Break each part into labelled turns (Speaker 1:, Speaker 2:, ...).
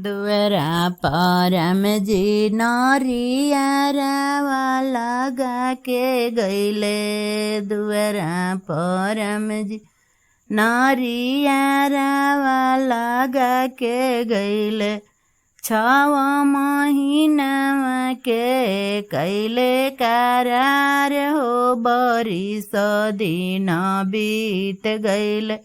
Speaker 1: दुअरा परम जी नरियरवा लगा के गईले। दुअरा परम जी नरियरवा लगा के गईले। छव महीनावा के कैले करार हो बरिस दिन बीत गईले।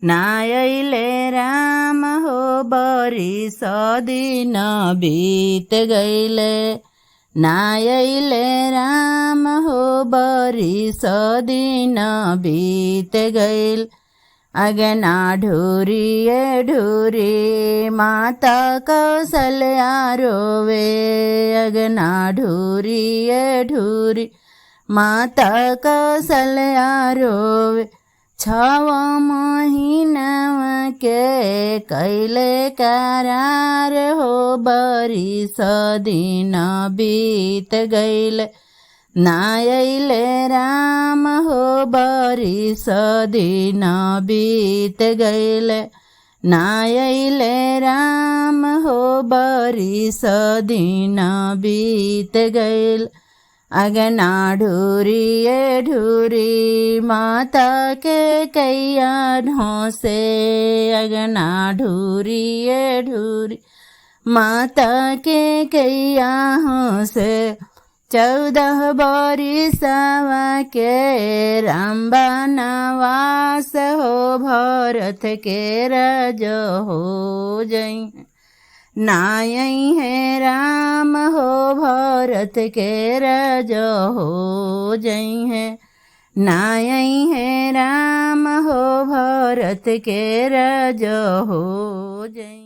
Speaker 1: ना अइले राम हो बरिस दिन बीत गईले। ना अइले राम हो बरिस दिन बीत गईल। अगना ढूरिए ढूरी माता कौशल्या रोवे। अगना ढूरिए ढूरी माता कौशल्या रोवे। छव महीनावा के कैले करार हो बरिस दिन बीत गईल। ना अइले राम हो बरिस दिन बीत गईल। ना अइले राम हो बरिस दिन बीत गईल। अगना ढूरिए ढूरी माता के कैया ढोसे। अगना ढूरिए ढूरी माता के कैया हंसे। 14 बरिसवा के राम बनवास हो भरत के रज हो जई। नायई है राम हो भरत के रज हो जई है। नायई है राम हो भरत के रज हो जई।